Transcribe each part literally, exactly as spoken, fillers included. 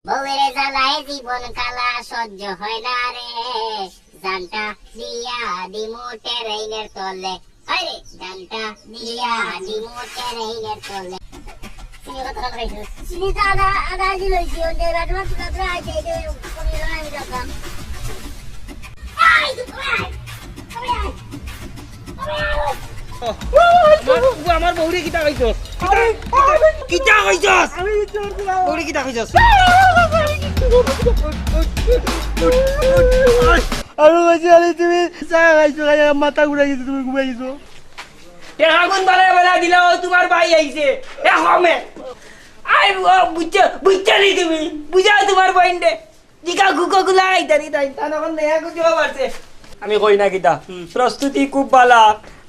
বউরে জ্বালায় জীবন কালা সহ্য হয় না রে, জানটা দিয়া দিমু ট্রেনের তলে। আরে জানটা দিয়া দিমু ট্রেনের তলে। চিনি কত খান খাইছস? চিনি তো আধা, আধা কেজি লইছি, ওই যে রাজমা তুলা তুলা আছে, এই যে কমিয়ে দেওয়া আমি রাখলাম। এই, এই, এই, এই। আমার, ও, আমার বউরে কিতা কইছস? কিতা, কিতা, কিতা কইছস? আমি বিচার দিলাম। বউরে কিতা কইছস? আমি বিচার দিলাম। আরে বাচ্চা, আরে তুমি চা খাইছো, খাইয়া মাথা ঘুরাই গেছে, তুমি ঘুমাই গেছো। টেকা কোন বারে বেলা দিলা, ও তোমার ভাই আইছে। এ কমে। আই, ও বুঝছো, বুঝছো নি তুমি? বুঝাও তোমার বইনরে। দিকা গুকো গুলা আইতারি তাই, তান এখন নেয়া গুজো বাড়ছে। আমি কই না কিতা? হুম। প্রস্তুতি খুব বালা।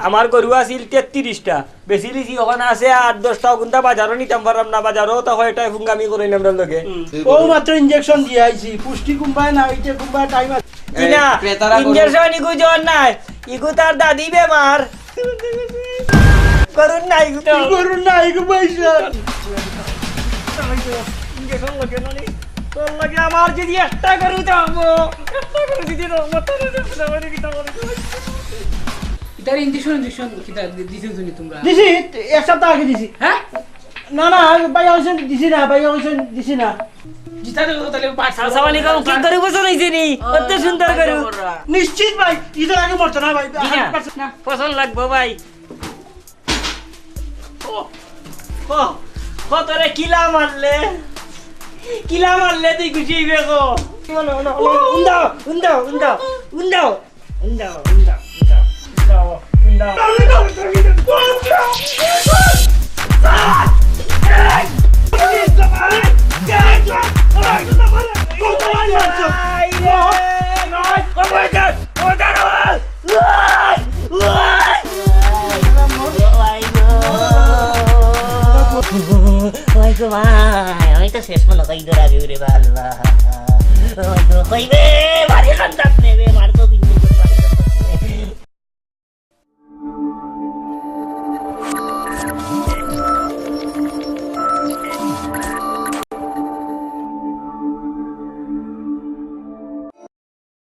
আমার গরু আছিল তেত্রিশটা, বেচিলিছি, ওখানে আছে আট দশটা, ওগুনতা বাজারও নিতাম পারলাম না, বাজারও তো হয়, এটাই ফুঙ্গামি করইন আমরার লগে। হুম। ও মাত্র ইঞ্জেকশন দিয়া আইছি, পুষ্টি কুম্বায় না, ওইটা কুম্বায় টাইম আছে। জি না, এই, ক্রেতারা গরু ইঞ্জেকশন ইগু জ্বর নাই, ইগু তার দাদি বেমার। করুন না ইগু। করুন না ইগু পয়সা। ইঞ্জেকশন লাগে না নি? তোর লাগে আমার যদি একটা গরু থাকবো, একটা গরু যদি থাকবো, তোর লাগে আমার কিতা করে? ইতার ইঞ্জেকশন, ইঞ্জেকশন কিতা দি-, দিছো তুমি তোমরা? দিছি, এক সপ্তাহ আগে দিছি। হ্যাঁ? না, না, ভাই, অবশ্য দিছি না, ভাই, অবশ্য দিছি না। জিতা দেবো তাহলে পাঁচ। আসসালামু আলাইকুম, কি গরু পছন্দ হইছে নি? অত সুন্দর গরু। নিশ্চিত ভাই, ইতার আগে মরতো না ভাই। জি না, হান্ড্রেড পার্সেন্ট। না, পছন্দ লাগবো ভাই। ও, ও, ও, তোরে কিলা মারলে? কিলা মারলে তুই খুশি হইবে গো? উন্দাও, উন্দাও, উন্দাও, উন্দাও। উন্দাও, উন্দাও, উন্দাও, উন্দাও, উন্দাও। ওই গো ভাই, আমি তো শেষ মনে করি দৌড়াবি রে বাবা। ওই গো, কইবে।